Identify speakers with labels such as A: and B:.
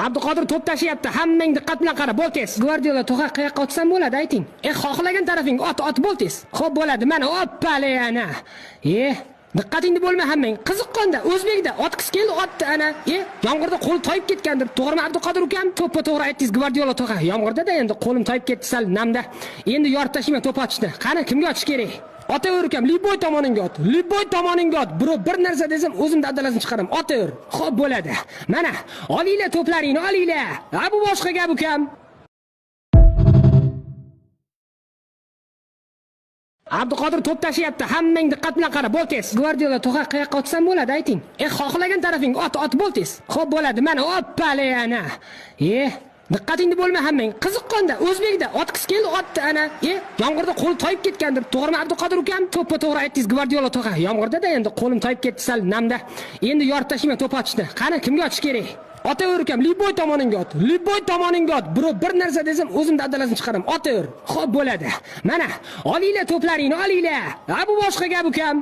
A: Abduqodir to'p tashlayapti. Hammang diqqat bilan qara, bo'l tez. Gvardiola tog'a qayoqqa otsam bo'ladi, ayting. Xohlagan tarafing ot, ot bo'l tez. Xo'p bo'ladi. Mana oppali ana. Diqqatingni bo'lma hammang. Qiziqqonda o'zbekda otqis keldi, otdi ana. Yomg'irda qo'li toyib ketgandir. To'g'rimi Abduqodir ukam? To'ppa to'g'ri aytdingiz Gvardiola tog'a. Yomg'irda-da endi qo'lim toyib ketdi sal namda. Endi yorib tashlayman to'p otishni. Qani kimga otish kerak? Otaver ukam, liboy tomoningga ot. Liboy tomoningga ot. Birov bir narsa desam o'zim dabdalasini chiqaraman. Otaver. Xo'p bo'ladi. Mana, olinglar to'plaringni, olinglar. Ha, bu boshqa gap ukam. Abduqodir to'p tashlayapti. Hammang diqqat bilan qara, bo'l tez. Gvardiola tog'a qayoqqa otsam bo'ladi, ayting. Xohlagan tarafing ot, ot bo'l tez. Xo'p bo'ladi. Mana oppali ana. Diqqatingni bo'lma hammang. Qiziqqonda o'zbekda otqis keldi, otdi ana. Yomg'irda qo'li toyib ketgandir. To'g'rimi Abduqodir ukam? To'ppa to'g'ri aytdingiz Gvardiola tog'a. Yomg'irda-da endi qo'lim toyib ketdi sal namda. Endi yorib tashlayman to'p otishni. Qani kimga otish kerak? Otaver ukam, liboy tomoningga ot. Liboy tomoningga ot. Birov bir narsa desam o'zim dabdalasini chiqaraman. Otaver. Xo'p bo'ladi. Mana, olinglar to'plaringni, olinglar. Ha, bu boshqa gap ukam.